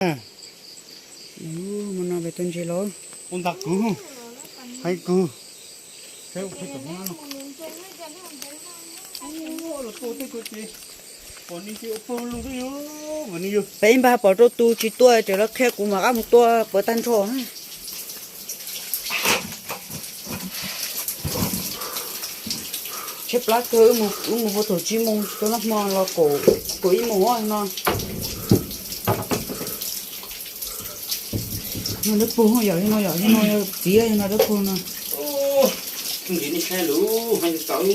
Mus no pem tus ntses los. Ua nta kwv, haib kwv. Peb ib npag pom rau tus tsis tua, tseem los qhia kuv mam qab mus tua puas tag nrho. Tshaib plab kawg, wb mus puag thaum tsib moos tau nag hmo los kaum ib moos no. No dawb paug yom, no yom, no txiv no dawb paug no. Nqis nej saib lus, hais tau.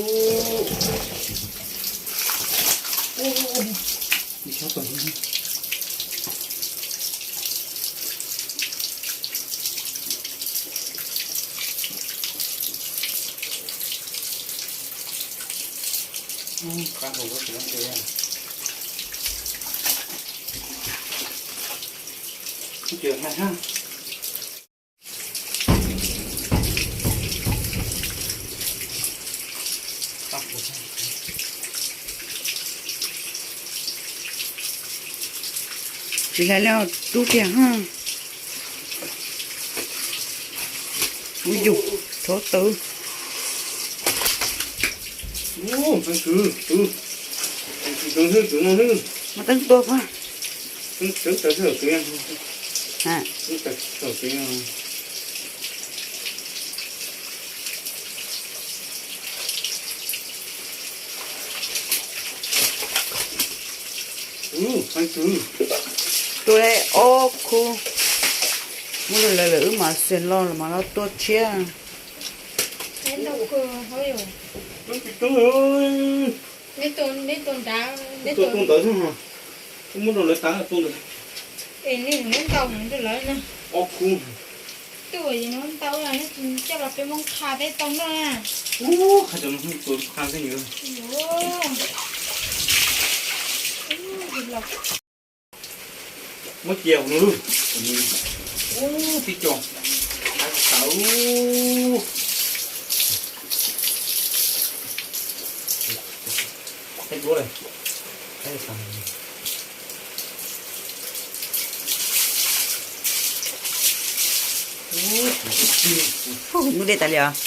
Tsis hais li, rub kiag. Ub yus, rhov tawv. Mas teeb tua pab. Tua li ob khub. Muab lawm lawm wb mam xiam los los mam los tua tshiab. Tua ntawd xwb, muab rau lawv tas tua ntawd. Ob khub. Tuaj coj los peb Hmoob qha peb tau noj na. Ub, qha cov Hmoob tua qha xwb yus. Muab cia no lub. Ub, tib co. Qha tau. Qheb duab lawm. Nub dej tas li os.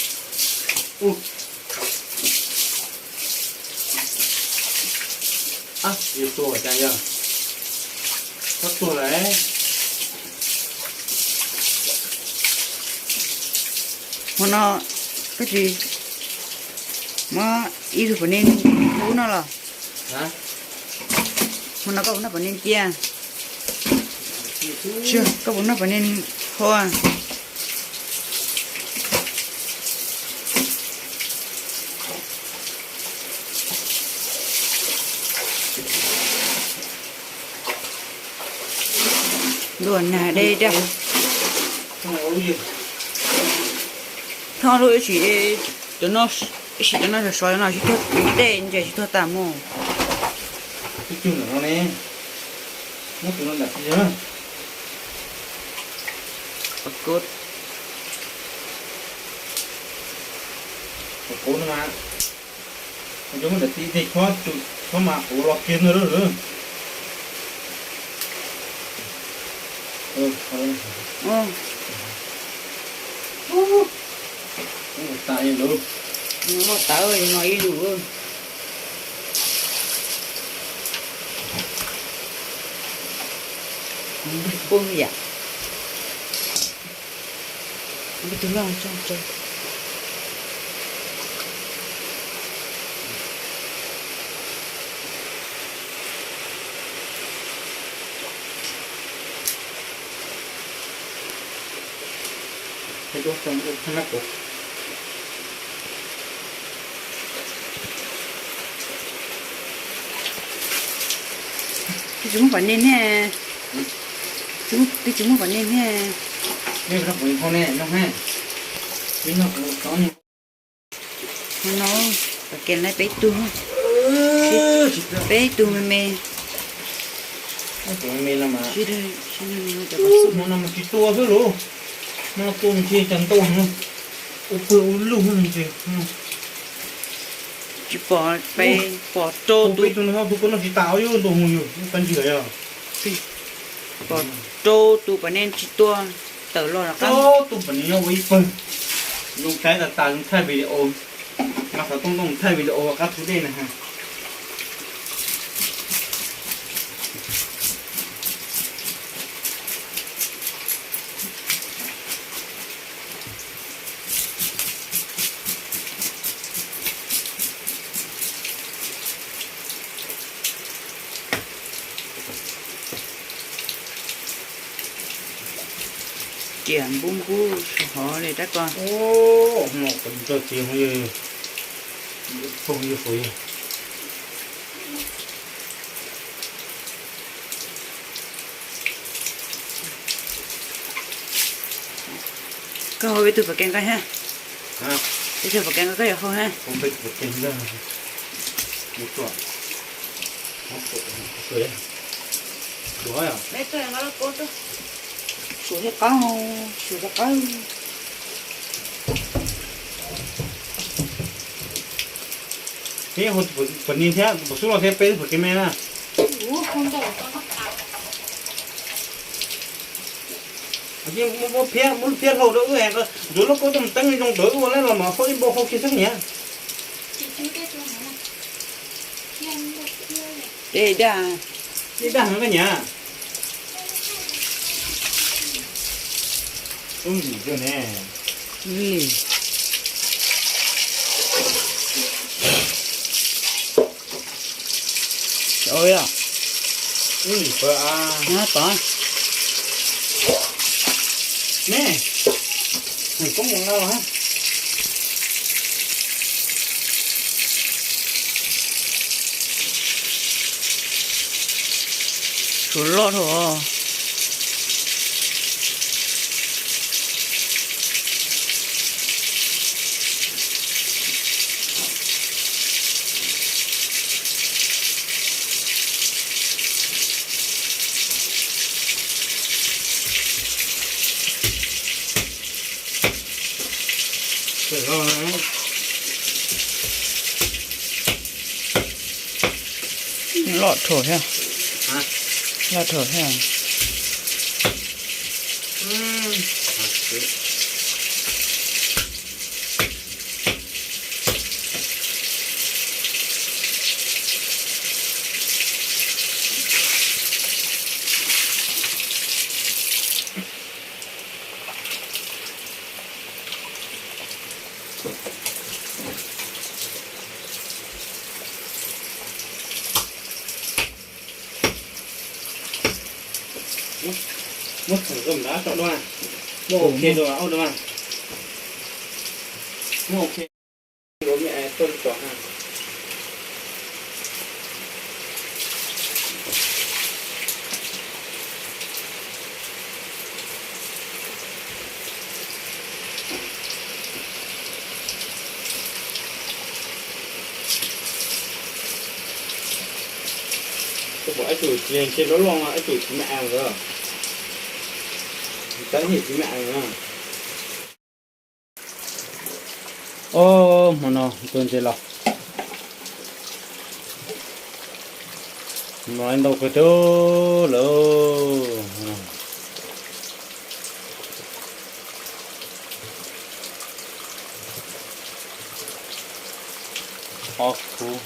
Yuav tuag cas yog? Txhob tuag lawm. Hmo no koj tsis muab ib tug pam ni hu noj los? Hmo no koj puas noj pam ni cia? Tsis, koj puas noj pam ni hau? Ntuj, nag dej daj. Thoj lub ib sim, cov no, ib sim cov no sov sov no tsis tuag, tej ntses tsis tuag tas mus. Cov muab daim tib teg chob, chob mas quav los kiag no lawm. Muaj tawv no ib lus. Pub yam. Tus loj tso tso. Twb tsis muaj pam ni thiab. Twb tsis muaj pam ni thiab. Hmo no, pam ni peb tug, peb tug me me. Hmo no mas tsis tua xwb lauj. Hmo no tua ntshe cas ntau heev. Ua pawg ua lug ntshe. Tsis pom peb, pom rau tus, peb tug no, tus koj noj tsis tas yus ntau heev yus, ua kab ntswg yog. Pom rau tus pas nees tsis tuaj tawm los rov qab. Rau tus pas nees nyob ua ib pawg. Zoo saib tas tas zoo thaij video, mas xov tooj tooj thaij video qab thu dej na ha. Ciam npub npub hov li dab ko. Koj hau peb tug pas kev nqaij ha. Peb tug pas kev nqaij koj yuav hau ha. Suav thiab qab, suav thiab qab. Peb hau tus pas nis thiab tus pas xub los thiab peb tug pas kev me na. Muab phiab, muab phiab hlau rau wb, ntxuav lauj kaub tuaj mus teeb li zoo ntawd ua lawm los mas hau ib npau hau kiag xwb niam. Dej dag, dej dag heev koj niam. Ub lim kawg ne. Ub lim. Ub lim pawg a. Nyab tod. Ne, koob mus no ha. Suav loj dhau. Loj dhau thiab. Loj dhau thiab. Muab thawm rau nrad tso dua. Muab ok rau ub dua. Muab ok rau me tuaj li tod ha. Koj pom ib tug tsis ntshe loj loj no, ib tug tsis me as lawm. Tab sis tsis me as na. Ob, hmo no tuaj ntses los. Hmo no ntau kawg thiab lawm. Ob khub.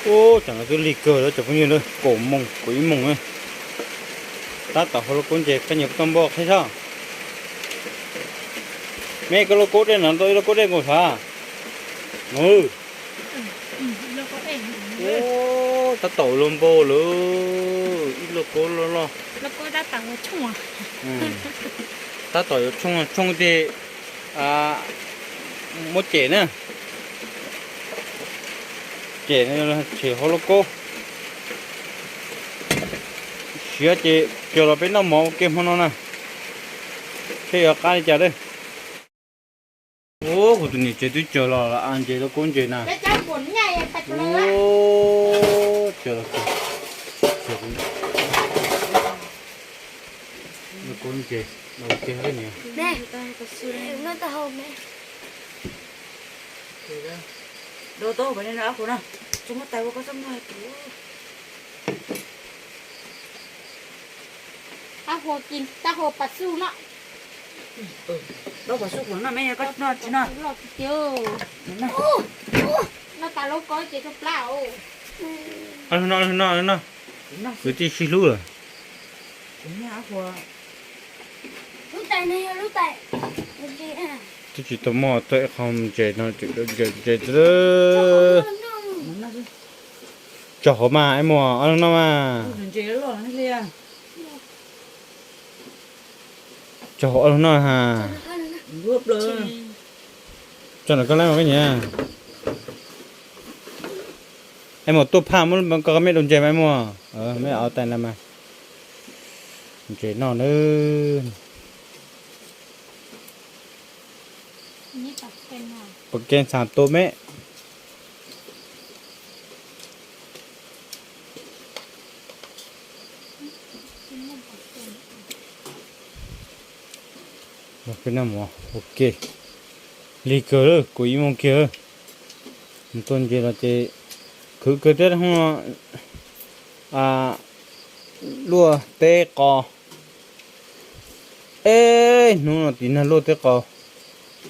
Ub, tsam no twb lig kawg lawm cov phooj ywg, kaum moos kaum ib moos. Tab tom hau lauj kaub ntses, koj nyiam puas tau npau qhib soj? Me koj lauj kaub dej no ntau ib lauj kaub dej nkaus sav. Ub, tab tom ua luag npau lawm, ib lauj kaub loj loj. Tab tom yuav tshooj, tshooj ces muab cem na. Cem tshem hau lauj kaub. Siav ces cog los peb noj mov ua ke hmo no na. Seb yuav qab li cas lawm. Ub, kuv tus niam tsev twb cog los a ntses lauj kaub ntses na. Ub, cog los, Kub ntses, ntses niam. Me, no tau hau me. Dau tau pais no ab qhuas no, tsis muaj tais ua koj txoj muag tus. Ab qhuas kis tab qhuas pas xub no. Dau pas xub qhuas no me, koj noj tsis noj? Loj tiag. Noj tas lub ko ces rau plab os. Noj, noj, noj. Kwv tij sib hlub lawm. Twb tsis tau muaj tuaj ib qho ntses no, ntses ntses. Tso hauv mas, ib muag ob lub noj mas. Tso hauv ob lub noj ha. Tso ntawm koj lawm mas koj nyiam. Ib muag tuaj phaj muab koj mej dau ntses mas ib muag. Mej au tais na mas. Ntses noj nawb. Pom kev xav tu me. Peb noj mov ua ke, lig kawg lawm, kuv ib moos kiag. Mus tua ntses los ces khwv kawg thiab, luaj teb qos. Eb, hnub no tiv nag luaj teb qos,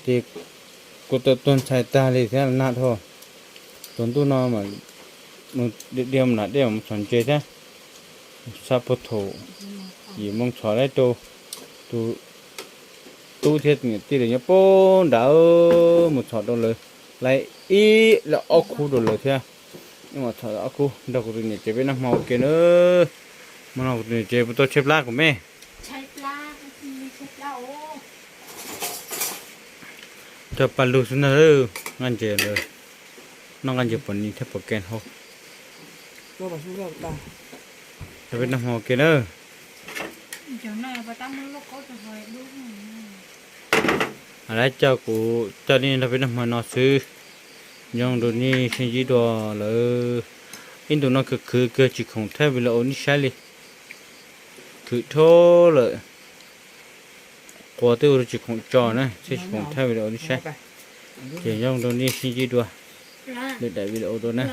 ces kuv tau tuag ntxhais tag li thiab nag dhau. Tsaus ntuj no mas mus dia dia mus nram dej mus txhom ntses thiab. Sab puag thaum yim moo txhom lawm rau tus tub thiab niam tij lawv nyob puag nrad, mus txhom rau lawv, lawv ib lawv ob khub rau lawv thiab. Mus txhom ob khub nrog kuv tus niam tsev peb noj hmo ua ke nawb. Hmo no kuv tus niam tsev puas tau tshaib plab kuv me? Cog paj lug xwb na. Nqaij ntses lawm, noj nqaij ntses pom nis thiab pom kev hau. Nrog peb noj hmo ua ke nawb. Lawv coj kuv coj nej nrog peb noj hmo no xwb. Nyob zoo rau nej sib ntsib dua lawm. Ib ntus no khwv khwv kawg tsis khoom thaij video ua nej saib li. Khwv dhau lawm. Quas twb ua rau tsis khoom tso na, thiaj tsis khoom thaij video ua nej saib. Ces nyob zoo rau nej sib ntsib dua lwm daim video dua na.